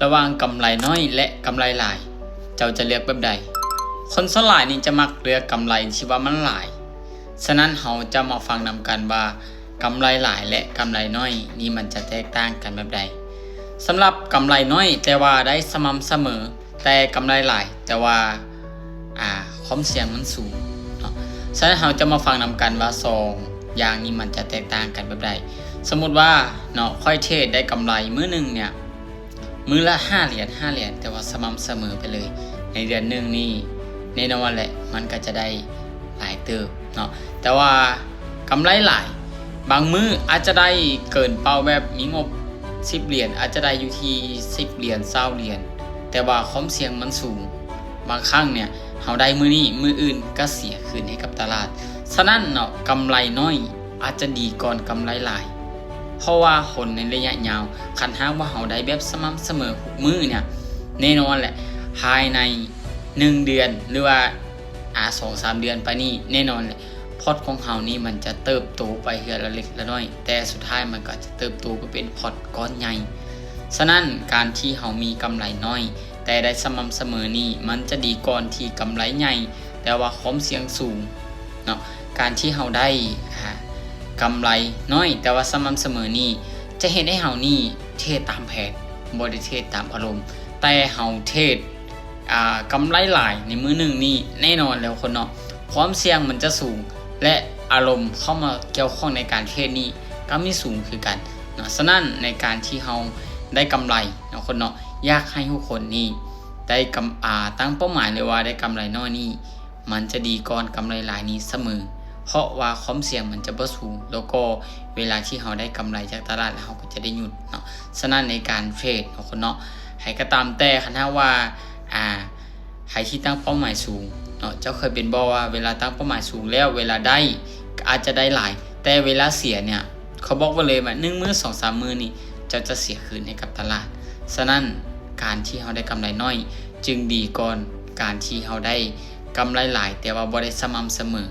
ລະຫວ່າງກຳໄລນ້ອຍ ແລະ ກຳໄລຫຼາຍ ເຈົ້າຈະເລືອກແບບໃດ? ຄົນສ່ວນຫຼາຍນີ້ຈະມັກເລືອກກຳໄລທີ່ວ່າມັນຫຼາຍ. ສະນັ້ນເຮົາຈະມາຟັງນຳກັນວ່າ ກຳໄລຫຼາຍ ແລະ ກຳໄລນ້ອຍນີ້ມັນຈະແຕກຕ່າງກັນແບບໃດ? ສຳລັບກຳໄລນ້ອຍແຕ່ວ່າໄດ້ສະໝ່ຳສະເໝີ, ແຕ່ກຳໄລຫຼາຍແຕ່ວ່າ ອ່າ ຄວາມສ່ຽງມັນສູງເນາະ. ສະນັ້ນເຮົາຈະມາຟັງນຳກັນວ່າສອງຢ່າງນີ້ມັນຈະແຕກຕ່າງກັນແບບໃດ. ສົມມຸດວ່າເນາະ ຂ້ອຍເທຣດໄດ້ກຳໄລມື້ໜຶ່ງເນີ້ຍ ມື້ລະຫ້າຫຼຽນ ຫ້າຫຼຽນ ແຕ່ວ່າສະໝ່ຳສະເໝີໄປເລີຍ ໃນເດືອນໜຶ່ງນີ້ ແນ່ນອນແຫຼະ ມັນກໍຈະໄດ້ຫຼາຍເຕີບເນາະ. ແຕ່ວ່າກຳໄລຫຼາຍ ບາງມື້ອາດຈະໄດ້ເກີນເປົ້າ ແບບມີງົບສິບຫຼຽນ ອາດຈະໄດ້ຢູ່ທີ່ສິບຫຼຽນ ຊາວຫຼຽນ ແຕ່ວ່າຄວາມສ່ຽງມັນສູງ. ບາງຄັ້ງເນີ້ຍ ເຮົາໄດ້ມື້ນີ້ ມື້ອື່ນກໍເສຍຄືນໃຫ້ກັບຕະຫຼາດ. ສະນັ້ນເນາະ ກຳໄລນ້ອຍອາດຈະດີກ່ອນກຳໄລຫຼາຍ ເພາະວ່າຄົນໃນໄລຍະຍາວ ຄັນຫາກວ່າເຮົາໄດ້ແບບສະໝ່ຳສະເໝີທຸກມື້ເນີ້ຍ ແນ່ນອນແຫຼະ ພາຍໃນໜຶ່ງເດືອນ ຫຼືວ່າ ອາ ສອງສາມເດືອນໄປນີ້ ແນ່ນອນແຫຼະ ພອດຂອງເຮົານີ້ມັນຈະເຕີບໂຕໄປເທື່ອລະເລັກລະນ້ອຍ ແຕ່ສຸດທ້າຍມັນກໍຈະເຕີບໂຕໄປເປັນພອດກ້ອນໃຫຍ່. ສະນັ້ນ ການທີ່ເຮົາມີກຳໄລນ້ອຍ ແຕ່ໄດ້ສະໝ່ຳສະເໝີນີ້ ມັນຈະດີກ່ອນທີ່ກຳໄລໃຫຍ່ ແຕ່ວ່າຄວາມສ່ຽງສູງເນາະ. ການທີ່ເຮົາໄດ້ ອາ ກຳໄລນ້ອຍ ແຕ່ວ່າສະໝ່ຳສະເໝີນີ້ ຈະເຮັດໃຫ້ເຮົານີ້ເທຣດຕາມແຜນ ບໍ່ໄດ້ເທຣດຕາມອາລົມ ແຕ່ເຮົາເທຣດ ອາ ກຳໄລຫຼາຍໃນມື້ໜຶ່ງນີ້ ແນ່ນອນແລ້ວຄົນເນາະ ຄວາມສ່ຽງມັນຈະສູງ ແລະ ອາລົມເຂົ້າມາກ່ຽວຂ້ອງໃນການເທຣດນີ້ກໍມີສູງຄືກັນເນາະ. ສະນັ້ນ ໃນການທີ່ເຮົາໄດ້ກຳໄລເນາະຄົນເນາະ ຢາກໃຫ້ທຸກຄົນນີ້ໄດ້ກຳ ອາ ຕັ້ງເປົ້າໝາຍເລີຍວ່າໄດ້ກຳໄລນ້ອຍນີ້ ມັນຈະດີກ່ອນກຳໄລຫຼາຍນີ້ສະເໝີ ເພາະວ່າຄວາມສ່ຽງມັນຈະບໍ່ສູງ ແລ້ວກໍເວລາທີ່ເຮົາໄດ້ກຳໄລຈາກຕະຫຼາດ ເຮົາກໍຈະໄດ້ຢຸດເນາະ. ສະນັ້ນ ໃນການເທຣດເນາະຄົນເນາະ ໃຜກໍຕາມແຕ່ ຄັນຫາກວ່າ ອາ ໃຜທີ່ຕັ້ງເປົ້າໝາຍສູງເນາະ ເຈົ້າເຄີຍເປັນບໍ່ວ່າເວລາຕັ້ງເປົ້າໝາຍສູງແລ້ວ ເວລາໄດ້ກໍອາດຈະໄດ້ຫຼາຍ ແຕ່ເວລາເສຍເນີ້ຍ ຂໍບອກໄວ້ເລີຍວ່າໜຶ່ງມື້ ສອງສາມມື້ນີ້ ເຈົ້າຈະເສຍຄືນໃຫ້ກັບຕະຫຼາດ. ສະນັ້ນ ການທີ່ເຮົາໄດ້ກຳໄລນ້ອຍ ຈຶ່ງດີກ່ອນການທີ່ເຮົາໄດ້ກຳໄລຫຼາຍ ແຕ່ວ່າບໍ່ໄດ້ສະໝ່ຳສະເໝີ.